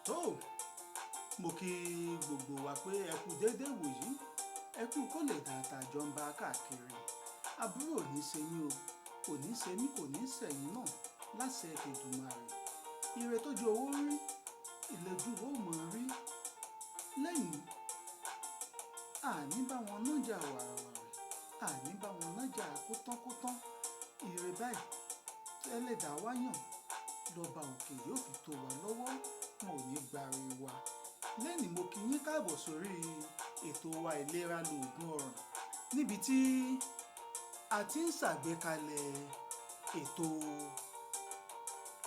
Tó, mo kí gbogbo wa pé ẹ kú déédéé wòyí, ẹ kú kó lè dáadáa jọ ń bá káàkiri. Àbúrò ò ní ṣe yín o, kò ní ṣe mí, kò ní ṣẹ̀yìn náà láṣẹ Èdùmàrè. Ire tó ju owó rí, ìlójú owó mọ̀ rí. Lẹ́yìn, àní bá wọn nájà wàràwàrà, àní bá wọn nájà kótánkótán. Ire báyìí tẹ́lẹ̀dá wá yàn lọ́ba òkè yóò fi tó wa lọ́wọ́, wọn ò ní gbàre wa. Lẹ́ẹ̀ni mo kí yín káàbọ̀ sórí ètò wa Ìlera Lòògùn Ọrọ̀, níbi tí a ti ń ṣàgbékalẹ̀ ètò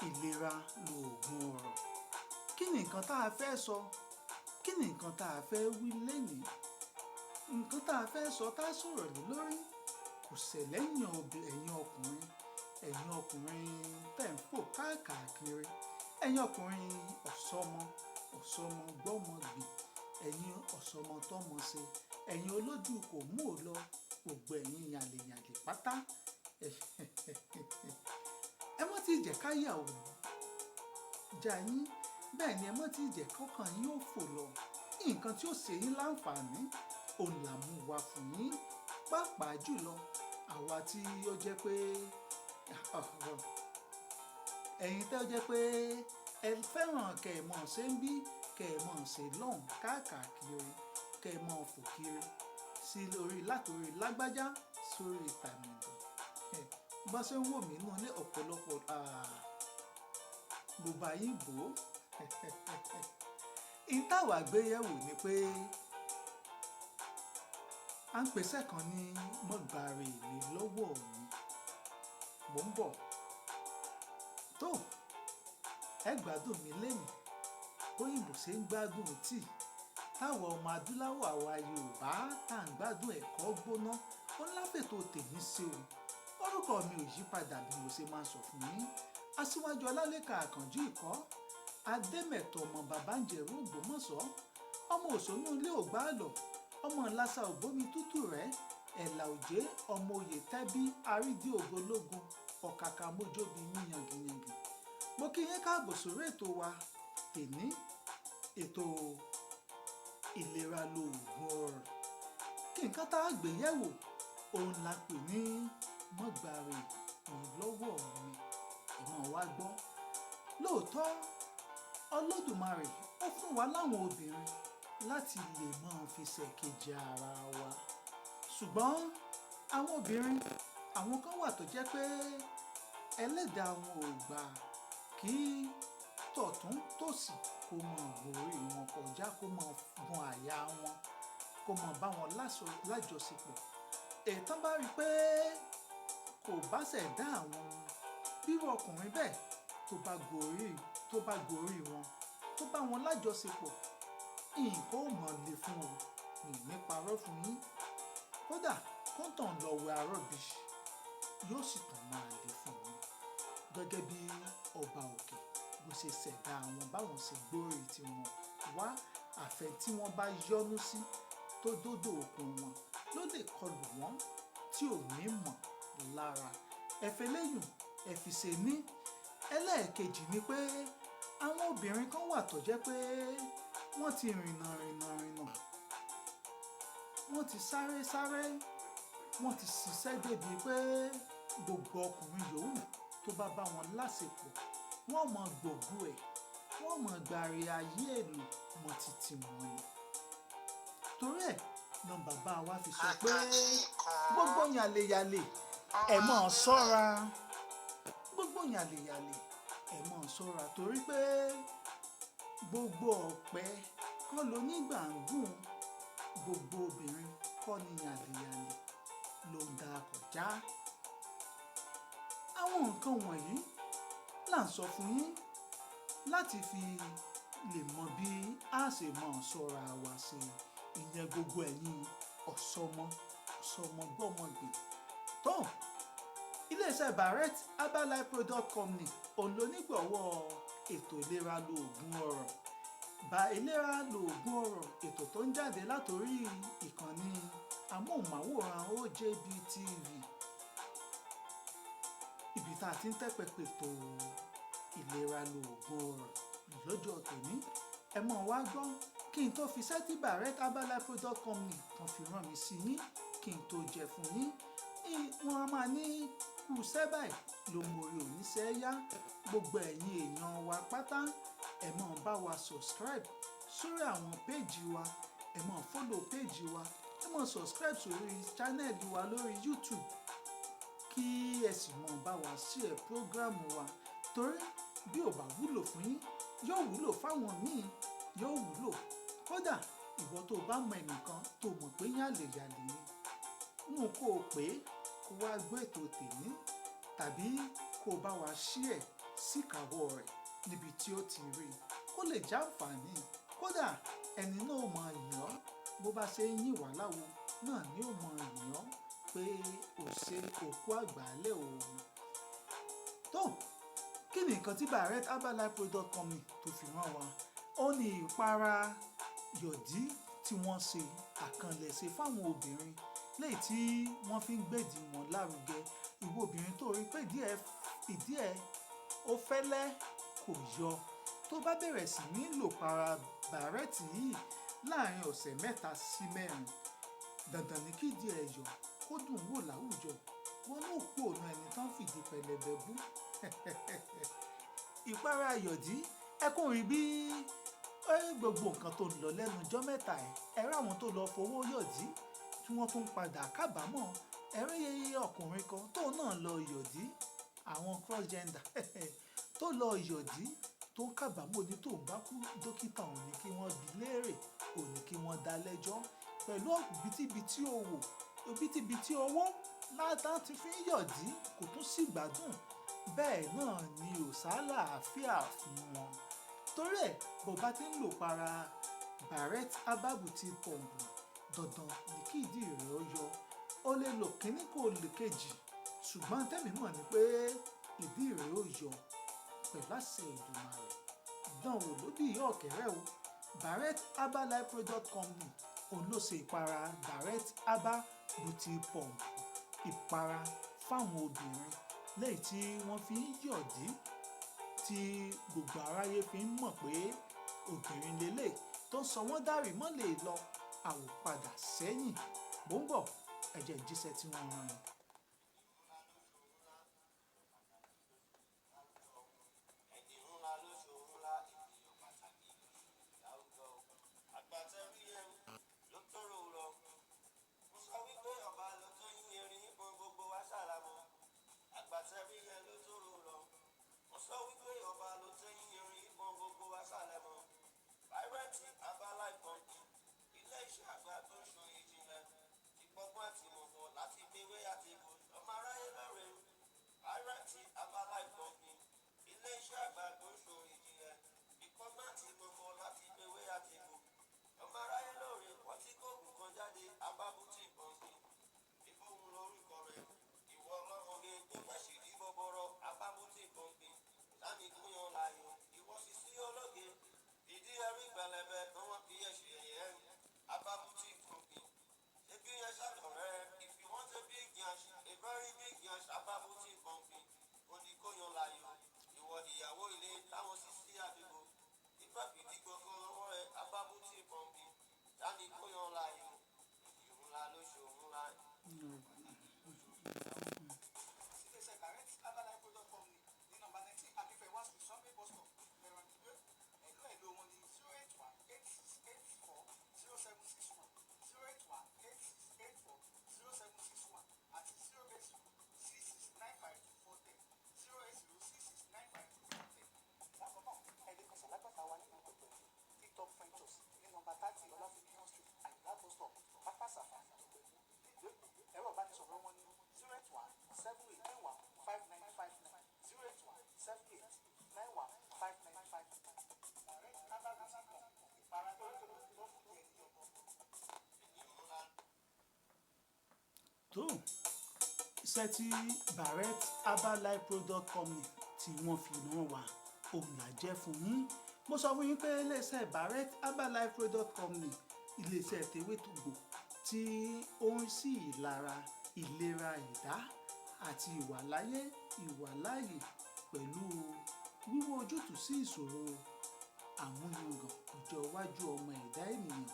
Ìlera Lòògùn Ọrọ̀. Kí ni nǹkan tá a fẹ́ sọ? Kí ni nǹkan tá a fẹ́ wí lẹ́ẹ̀ni? Nǹkan tá a fẹ́ sọ tá a sọ̀rọ̀ lé lórí kò ṣẹlẹ̀ ẹ̀yin ọkùnrin, ẹ̀yin ọkùnrin tẹ̀ ń fò káàkiri, ẹ̀yin ọkùnrin ọ̀sọ́mọ, ọ̀sọ́mọ gbọ́mọ gbìn, ẹ̀yin ọ̀sọ́mọ tọ́mọ ṣe, ẹ̀yin olójú kò mú ò lọ, gbogbo ẹ̀yin yàlẹ̀yàlẹ̀ pátá. Ẹ mọ́ tí jẹ́ káyà ò já yín, bẹ́ẹ̀ ni ẹ mọ́ tí jẹ́ kọ́kàn yín ó fò lọ. Nǹkan tí ó ṣe yín láǹfààní òun là mú wá fún yín, pàápàá jùlọ àwa tí ó jẹ́ pé ẹ̀yin tẹ́ ó jẹ́ pé ẹ fẹ́ràn kẹ́ ẹ mọ̀ ṣe ń bí, kẹ́ ẹ mọ̀ ṣe lọ́hùn káàkiri, kẹ́ ẹ mọ̀ fò kiri sí lórí látòrí lágbájá sórí tàmẹ̀dọ̀. Bá ṣe ń wò mí nínú ilé ọ̀pọ̀lọpọ̀, mo bá yín bò ó. Ìta táwa gbéyẹ̀wò ni pé à ń pèsè kan ní mọ́gbàre mi lọ́wọ́ mi. Mò ń bọ̀. Tó, ẹ gbádùn mi lẹ́yìn. Bóyìnbó ṣe ń gbádùn tíì, táwa ọmọ adúláwọ̀ àwa Yorùbá tá ń gbádùn ẹ̀kọ́ gbóná, ó láfẹ̀tò tèmi ṣe o. Orúkọ mi ò yí padà bí mo ṣe máa ń sọ fún yín. Aṣíwájú Ọlálékan Àkànjí Ìkọ́, Adémẹ̀tọ̀ ọmọ bàbá ń jẹ̀rú Ògbómọ̀ṣọ́, ọmọ Òṣónú ilé Ògbáàlọ̀, ọmọ Ìlàsà ògbómi tútù rẹ̀, Ẹ̀là Òjé, ọmọ oyè tẹ́bí, àrídì ògológun, ọ̀kàkà mójóbi mí yangiyangi. Mo kí yín káàbọ̀ sórí ètò wa tèní, ètò Ìlera Lòògùn Ọrọ̀. Kí nǹkan tá a gbéyẹ̀wò òun la pè ní mọ́gbàre mi lọ́wọ́ mi. Ẹ máa wá gbọ́. Lóòótọ́, Olódùmarè ó fún wa láwọn obìnrin láti lè máa fi ṣẹ̀kejì ara wa. Ṣùgbọ́n àwọn obìnrin, àwọn kan wà tó jẹ́ pé ẹlẹ́dàá wọn ò gbà kí tọ̀tún tòsì kó máa borí wọn kọjá, kó máa gun àyà wọn, kó máa bá wọn lájọṣepọ̀. Ètàn bá rí pé kò bá ṣẹ̀dá àwọn bírú ọkùnrin bẹ́ẹ̀ tó bá gorí wọn, tó bá wọn lájọṣepọ̀, nǹkan ò mọ̀ le fún wọn, mi ní parọ́ fún yín. Kódà kóńtàn lọ wẹ arọ́bí, yóò sì tún máa le fún wọn. Gẹ́gẹ́ bí ọba òkè bó ṣe ṣẹ̀dá àwọn báwọn ṣe gbórí tiwọn wá, àfẹ́ tí wọ́n bá yọ́nú sí tó dódò òkun wọn ló lè kọlù wọ́n tí ò ní mọ̀ lára. Ẹ̀fẹ̀ lẹ́yìn, ẹ̀fì ṣe ní. Ẹlẹ́ẹ̀kejì ni pé àwọn obìnrin kan wà tó jẹ́ pé wọ́n ti rìnà rìnà rìnà, wọ́n ti sáré sáré, wọ́n ti ṣiṣẹ́ débi pé gbogbo ọkùnrin yòówù tó bá bá wọn láṣepọ̀, wọ́n mọ̀ gbògo ẹ̀, wọ́n mọ̀ gbàre ayé èlò mọ̀ títí wọn ni. Torí ẹ̀ náà bàbá wa fi sọ pé gbogbo yàlẹ̀yàlẹ̀ ẹ máa ṣọ́ra, gbogbo yàlẹ̀yàlẹ̀ ẹ máa ṣọ́ra, torí pé gbogbo ọ̀pẹ kọ́ ló ní gbàǹgùn, gbogbo obìnrin kọ́ ni yàlẹ̀yàlẹ̀ ló ń da kọjá. Àwọn nǹkan wọ̀nyí là ń sọ fún yín láti fi lè mọ bí a ṣe máa ṣọ́ra wa ṣe. Ìyẹn gbogbo ẹ̀yin ọ̀sọ́mọ, ọ̀sọ́mọ gbọ́mọ gbìn. Tó, iléeṣẹ́ Barrett Herbal Life Product Company òun ló nígbọ̀wọ́ ètò Ìlera Lòògùn Ọrọ̀. Bá Ìlera Lòògùn Ọrọ̀, ètò tó ń jáde látorí ìkànnì Amóhùnmáwòrán OJB TV, ibi tá a ti ń tẹ́pẹ̀pẹ̀ tó ìlera lóògùn ọ̀rọ̀ lọ́jọ́ tòní. Ẹ mọ̀ wá gbọ́, kí n tó fi sẹ́tì Barrett Herbal Life Product Company kan fi rán mi sí yín, kí n tó jẹ fún yín, wọ́n á máa ní kú sẹ́bàì ló mórí oníṣẹ́ yá. Gbogbo ẹ̀yin èèyàn wa pátá, ẹ máa bá wa subscribe sórí àwọn page wa, ẹ máa follow page wa, ẹ máa subscribe sórí channel wa lórí YouTube, kí ẹ sì máa bá wa share program wa, torí bí ò bá wúlò fún yín, yóò wúlò fáwọn míì, yóò wúlò. Kódà ìwọ tó bá mọ ẹnìkan tó mọ̀ pé yàlè yàlè ni, mú kó o pé kó wá gbọ́ ètò tèmi, tàbí kó o bá wa share síkàwọ́ rẹ̀ níbi tí ó ti rí i, kó lè jàǹfààní. Kódà ẹni náà ó máa yàn ọ́. Bó bá ṣe ń yìn wá láwo náà ni ó máa yàn ọ́ pé ò ṣe òkú àgbálẹ̀ òun. Tó kí ni nǹkan tí Barrett Herbal Life Product Company tó fi rán wa? Ó ní ìpara yọ̀dí tí wọ́n ṣe àkànlẹ̀ṣe fáwọn obìnrin, léyìí tí wọ́n fi ń gbèdì wọn lárugẹ. Ìwọ obìnrin tó rí pé ìdí ẹ̀ ó fẹ́lẹ́, kò yọ, tó bá bẹ̀rẹ̀ sí ní lò para Barrett yìí láàrin ọ̀sẹ̀ 3 sí 4, dandan ní kí ìdí ẹ̀ yọ, kó dùn wò láwùjọ. Wọn náà kú òun ẹni tán fìdí pẹlẹbẹ bú. Ìpara yọ̀dí, ẹ kún rí bí gbogbo nǹkan tó ń lọ lẹ́nu ọjọ́ mẹ́ta ẹ̀, ẹ rí àwọn tó lọ fowó yọ̀dí tí wọ́n tún padà kábàámọ̀. Ẹ rí ọkùnrin kan tóun náà lọ yọ̀dí, àwọn cross gender tó lọ yọ̀dí, tó ń kábàámọ̀ ní tóun bá kú, dókítà òun ní kí wọ́n bi léèrè, òun ní kí wọ́n dá lẹ́jọ́ pẹ̀lú òbítíbitì owó, òbítíbitì owó látà ti fi ń yọ̀dí, kò tún sí gbádùn, bẹ́ẹ̀ náà ni ò sálàáfíà fún wọn. Torí ẹ̀, bó bá ti ń lò para Barrett Herbal Beauty Pump, dandan ní kí ìdí rẹ̀ ó yọ. Ó lè lò kíní, kò lè kejì, ṣùgbọ́n tẹ́mi mọ̀ ni pé ìdí rẹ̀ ó yọ pẹ̀lú àṣẹ Èdùmàrè. Dánwò ló bí ìyá ọ̀kẹ́rẹ́ o. Barrett Herbal Life Product Company, òun ló ṣe ìpara Barrett Herbal Beauty Pump, ìpara fáwọn obìnrin lẹ́yìn tí wọ́n fi ń yọ̀dí, tí gbogbo aráyé fi ń mọ̀ pé obìnrin lélẹ̀ tó ń sọ wọ́n dárì mọ́ lè lọ àwòpadà sẹ́yìn. Mò ń bọ̀, ẹ̀jẹ̀ ìjíṣẹ́ tí wọ́n rán ni. Ẹni ńlá ló ṣòun ńlá, ènìyàn pàtàkì láwùjọ. Àgbàtẹ́rí ẹrù ló tóró rọ. Mo sọ wípé ọba ló tó yín erin níbo gbogbo wa ṣàlámọ́. Àgbàtẹ́rí ẹ ló tóró rọ. Mo sọ wípé ọba ló tó yín erin níbo gbogbo wa ṣàlámọ́. Barrett Herbal Life Company, ilé iṣẹ́ àgbà tó ń ṣòye jinlẹ̀. Ti gbọ́gbọ́n àti mọ̀mọ́ láti gbéwé àti ibò ọmọ aráyé lóore. Barrett Herbal Life Company, ilé iṣẹ́ àgbà tó ń ṣòye jinlẹ̀. Ìgbọ́gbọ́n àti mọ̀mọ́ láti gbéwé àti ibò ọmọ aráyé lóore. Wọ́n ti kóògùn kan jáde, Herbal Beauty Company. Ìfowó lórúkọ rẹ̀. Ìwọ ọlọ́mọge tó fẹ́ ṣèdí bọ́bọ́rọ́, Herbal Beauty Company. Sani kúnyàn láàyò, ìwọ sì sí ológe. Ìdí ẹrí gbẹlẹbẹ tó wọ́n fi ẹ̀ṣẹ̀ ẹ̀yẹ. Herbal Beauty Company. Ṣebí ẹ ṣàlọ̀rẹ́, if you want a big yansh, a very big yansh, Herbal Beauty Company. Oníkóyan láàyò, ìwọ ìyàwó ilé táwọn sì sí àdúgbò. Ìfẹ́ fìdí gbogbo lọ́wọ́ rẹ̀, Herbal Beauty Company. Sani kúnyàn láàyò, ìrù ńlá ló ṣòun ńlá. Iléeṣẹ́ Barrett Herbal Life Product Company ní nọ́mbà 19 Akínfẹ́wá Street, Sunday bus stop, Mẹ̀rọ̀dìgbé. Ẹ̀lú ẹ̀lú wọn ní 08186840761, 08186840761 àti 08066952410, 08066952410. Bákan náà, ẹ lè kàn sí alágbàtà wa nínú Dọ̀pẹ̀mú, Tip-Top Ventures, ní nọ́mbà 30 Ọláfíníyàn Street, Àyìnlá bus stop, Pápásàfà, Dọ̀pẹ̀mú, nílùú Èkó. Ẹ̀rọ ìbánisọ̀rọ̀ wọn ní 08178915959, 08178915959. Barrett Herbal Beauty Pump, ìpara tó ń tó fún ẹni yọ̀bọ̀. Tó iṣẹ́ tí Barrett Herbal Life Product Company tí wọ́n fi rán wa, òun là jẹ́ fún yín. Mo sọ fún yín pé iléeṣẹ́ Barrett Herbal Life Product Company, iléeṣẹ́ tewétògbò tí ó ń sí ìlara ìlera ẹ̀dá àti ìwàláyé ìwàláyè pẹ̀lú wíwá ojútùú sí ìṣòro àmúyangàn ọjọ́ iwájú ọmọ ẹ̀dá ènìyàn.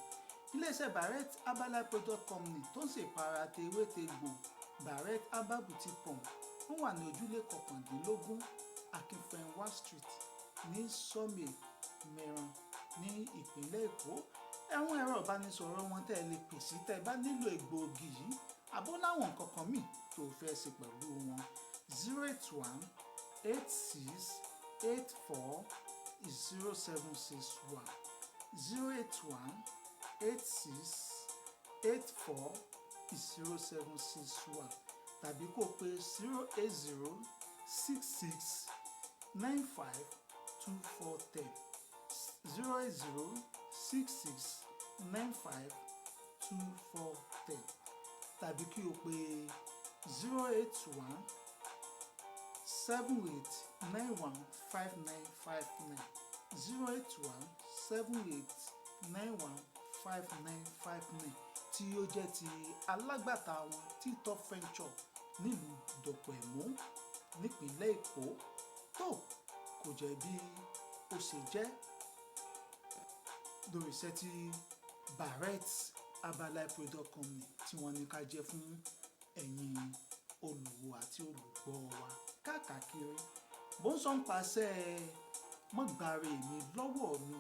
Iléeṣẹ́ Barret Herbal Product Company tó ń ṣèpara tewétegbò Barret Herbal Boutique Pump wọ́n wà ní ojúlé 19, Akínfẹ́nwá Street, ní Sọ́mẹ̀ Mẹ́ran, ní ìpínlẹ̀ Èkó. Àwọn ẹ̀rọ ìbánisọ̀rọ̀ wọn tẹ́ ẹ lè pè sí tẹ́ ẹ bá nílò egbòogi yìí àbó láwọn nǹkan kan míì tó fẹ́ ṣe pẹ̀lú wọn: 08186840761, 08186840761, tàbí kó o pè 08066952410, 08066952410, tàbí kí o pè 08178915959, 08178915959, tí ó jẹ́ ti alágbàtà wọn T-Top Venture nílùú Dọ̀pẹ̀mú nípínlẹ̀ Èkó. Tó kò jẹ́ bí ó ṣe jẹ́ lórí iṣẹ́ tí Barret Herbal Product Company tí wọ́n ní ká jẹ́ fún ẹ̀yin olùwò àti olùgbọ́ wa káàkiri. Bó ń sọ ń paṣẹ mọ́gbàre mi lọ́wọ́ mi,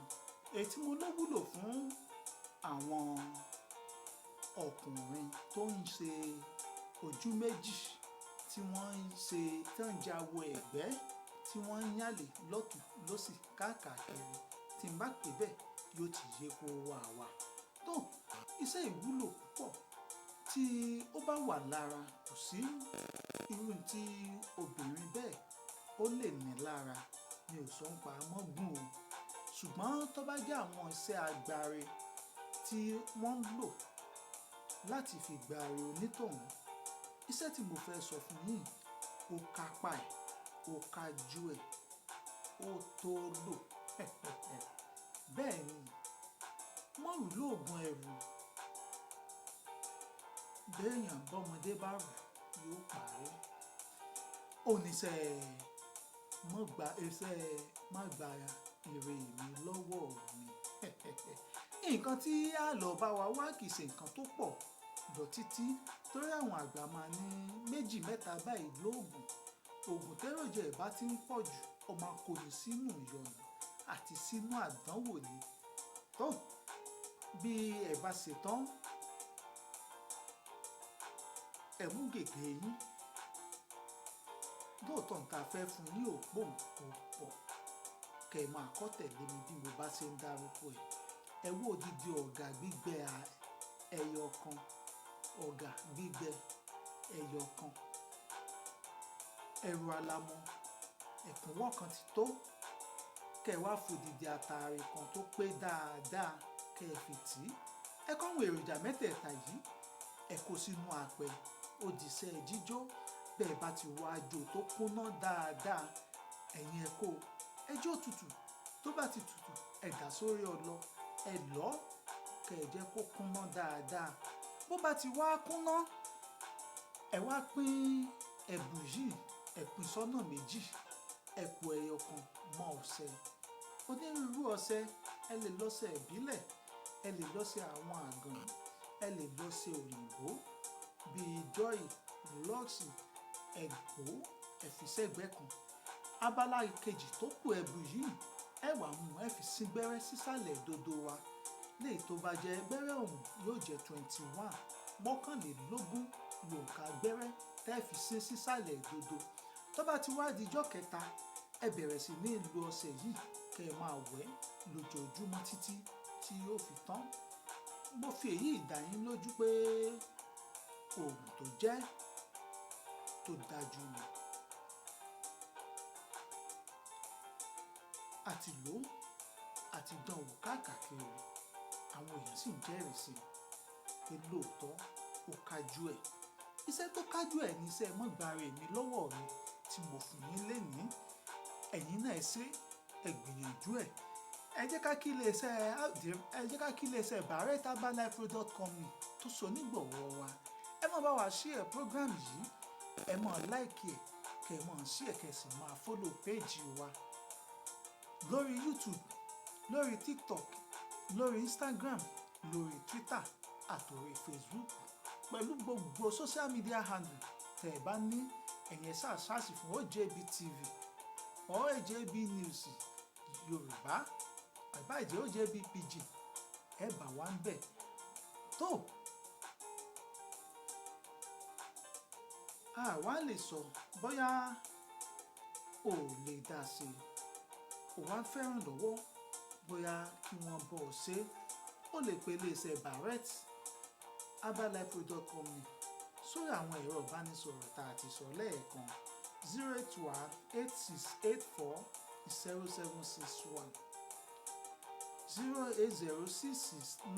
èyí tí mo ló wúlò fún àwọn ọkùnrin tó ń ṣe ojú méjì, tí wọ́n ń ṣe tí wọ́n ń jáwọ́ ẹ̀gbẹ́, tí wọ́n ń yàlè lọ́tùn lósì káàkiri. Tí n bá pè bẹ́ẹ̀, yóò ti yé kó wà wá. Tó iṣẹ́ ìwúlò púpọ̀ tí ó bá wà lára, kò sí irú tí obìnrin bẹ́ẹ̀ ó lè ní lára. Mi ò sọ ń pa mọ́gùn o, ṣùgbọ́n tó bá jẹ́ àwọn iṣẹ́ agbára tí wọ́n ń lò láti fi gbáre onítọ̀hún, iṣẹ́ tí mo fẹ́ sọ fún yín, ó kápá ẹ̀, ó kájú ẹ̀, ó tó lò. Bẹ́ẹ̀ ni, mọ́rù lóògùn ẹ̀rù. Béèyàn bọ́mọdé bá rù yóò parẹ́. Oníṣẹ́ mọ́ gba iṣẹ́ má gba ire mi lọ́wọ́ mi. Nǹkan tí a lọ bá wa wá kì í ṣe nǹkan tó pọ̀ lọ títí, torí àwọn àgbà máa ní méjì mẹ́ta báyìí lóògùn. Òògùn tẹ́rọ̀jẹ̀ ẹ̀ bá ti ń pọ̀ jù, ó máa kó ni sínú ìyọnu àti sínú àdánwò ni. Tó bí ẹ bá ṣe tán, ẹ mú gègé yín. Lóòótọ́ n ta fẹ́ fún yín ò pò kò pọ̀, kẹ máa kọ́ tẹ̀lé mi bí mo bá ṣe ń dárúkọ ẹ̀. Ẹ wó odidi ọ̀gà gbígbẹ ẹyọ kan, ọ̀gà gbígbẹ ẹyọ kan, ẹ̀rù alamọ ẹ̀kúnwọ́ kan ti tó. Kẹ wá fòdìdí atare kan tó pé dáadáa kẹ fi tì í. Ẹ kó àwọn èròjà mẹ́tẹ̀ẹ̀ta yìí, ẹ kó sínú apẹ, ó dìṣẹ́ jíjó. Bẹ́ẹ̀ bá ti wá jó tó kúnná dáadáa, ẹ̀yin ẹ kó ẹ jó tutù. Tó bá ti tutù, ẹ dà sórí ọlọ, ẹ lọ́ kẹ ẹ jẹ́ kó kúnná dáadáa. Bó bá ti wá kúnná, ẹ wá pín ẹ̀bù yìí, ẹ pín sọ́nà méjì. Ẹ po ẹyọ kan mọ́ ọṣẹ, onírúurú ọṣẹ. Ẹ lè lọ́ṣẹ ìbílẹ̀, ẹ lè lọ́ṣẹ àwọn àgàn, ẹ lè lọ́ṣẹ òyìnbó bíi Joy, Lux. Ẹ pò ẹ fi sẹ́gbẹ̀ẹ́ kan. Abala kejì tó kù ẹ̀bù yìí, ẹ wá mú, ẹ fi sín gbẹ́rẹ́ sísàlẹ̀ ìdodo wa. Léyìí tó bá jẹ́ gbẹ́rẹ́ ọ̀hún yóò jẹ́ 21, 21 lòǹkà gbẹ́rẹ́ tẹ́ fi sín sísàlẹ̀ ìdodo. Tó bá ti wá di ijọ́ kẹta, ẹ bẹ̀rẹ̀ sí ní lo ọṣẹ yìí kẹ́ ẹ máa wẹ̀ lójoojúmọ́ títí tí yóò fi tán. Mo fi èyí dá yín lójú pé oògùn tó jẹ́ tó dájú ni. A ti lò ó, a ti dán wò káàkiri, àwọn èèyàn sì ń jẹ́rìí sí i pé lóòótọ́ ó kájú ẹ̀. Iṣẹ́ tó kájú ẹ̀ ni iṣẹ́ mọ́gbàre mi lọ́wọ́ mi tí mo fún yín lénìí. Ẹ̀yin náà ẹ ṣe, ẹ gbìyànjú ẹ̀. Ẹ jẹ́ ká kí iléeṣẹ́ Barrett Herbalife Product Company tó so nígbọ̀wọ́ wa. Ẹ máa bá wa share program yìí, ẹ máa like ẹ̀, kẹ́ ẹ máa share, kẹ́ ẹ sì máa follow page wa lórí YouTube, lórí TikTok, lórí Instagram, lórí Twitter àtòrí Facebook, pẹ̀lú gbogbo social media handle tẹ̀ ẹ bá ní. Ẹ̀yẹn ṣáà search fún OJB TV or OJB News Yorùbá, àbájẹ́ OJB PG, ẹ bá wa ń bẹ̀ tó. Àwa lè sọ bóyá o lè dá sí i, o wá fẹ́ràn lọ́wọ́, bóyá kí wọ́n bọ̀ ọ́ ṣe, ó lè pe iléeṣẹ́ Barrett Herbalife Product Company sórí àwọn ẹ̀rọ ìbánisọ̀rọ̀ tá a ti sọ lẹ́ẹ̀kan: 08186840761,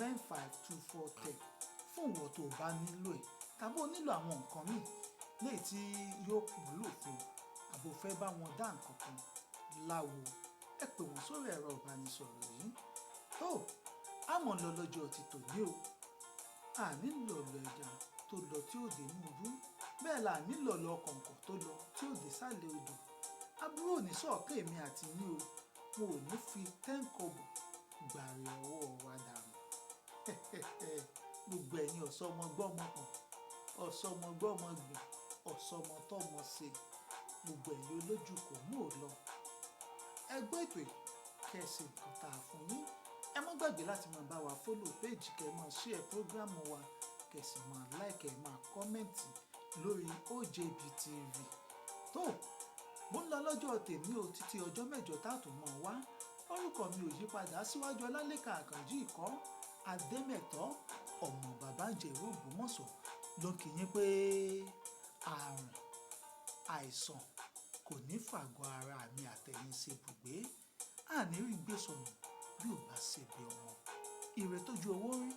08066952410, fún ìwọ tó o bá nílò ẹ̀ tàbí o nílò àwọn nǹkan míì léyìí tí yóò wúlò fún ọ, àbò fẹ́ bá wọn dá nǹkan kan láwo, ẹ pè wọ́n sórí ẹ̀rọ ìbánisọ̀rọ̀ yìí. Tó àmọ́ lọ lọ́jọ́ ti tòní o, a nílò ọ̀lọ́ ẹja tó lọ tí ò dé inú ibú, bẹ́ẹ̀ là nílò ọ̀lọ́ kọ̀ǹkọ̀ tó lọ tí ò dé sàlẹ̀ odò. Aburú ò ní sọ̀kẹ́ èmi àti yín o. Wọn ò ní fi tẹ́ǹkọ̀bù gbàrí ọwọ́ wa dànù. Gbogbo ẹ̀yin ọ̀sọ́mọgbọ́mọ pọ̀n, ọ̀sọ́mọgbọ́mọ gbìn, ọ̀sọ́mọtọ́mọ ṣe, gbogbo ẹ̀yin olójú kò mú ò lọ, ẹ gbọ́ ètò yìí, kẹ́ ẹ ṣe nǹkan tá a fún yín. Ẹ má gbàgbé láti máa bá wa follow page, kẹ́ ẹ máa share program wa, kẹ́ ẹ sì máa like, ẹ máa comment lórí OJB TV. Tó mo ń lọ lọ́jọ́ tèmi o, títí ọjọ́ mẹ́jọ tá a tún mọ̀ wá. Orúkọ mi ò yípadà, síwájú Ọlálẹ́kan Àkànjí Ìkọ́ Adémẹ̀tọ́, ọmọ bàbá Ìjẹ̀rú Ògbómọ̀ṣọ́, ló ń kí yín pé àrùn àìsàn kò ní fàgọ́ ara mi àtẹ̀yìn ṣe bùgbé, àní rí gbé sọnù bí ò bá ṣe bí ọmọ. Ire tójú owó rí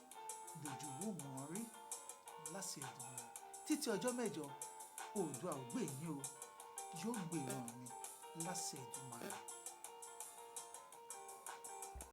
lójú owó mọ̀ rí láṣẹ Èdùmàrè. Títí ọjọ́ mẹ́jọ, Oòduà ò gbè yín o, yóò gbè ràn mí láṣẹ Èdùmàrè.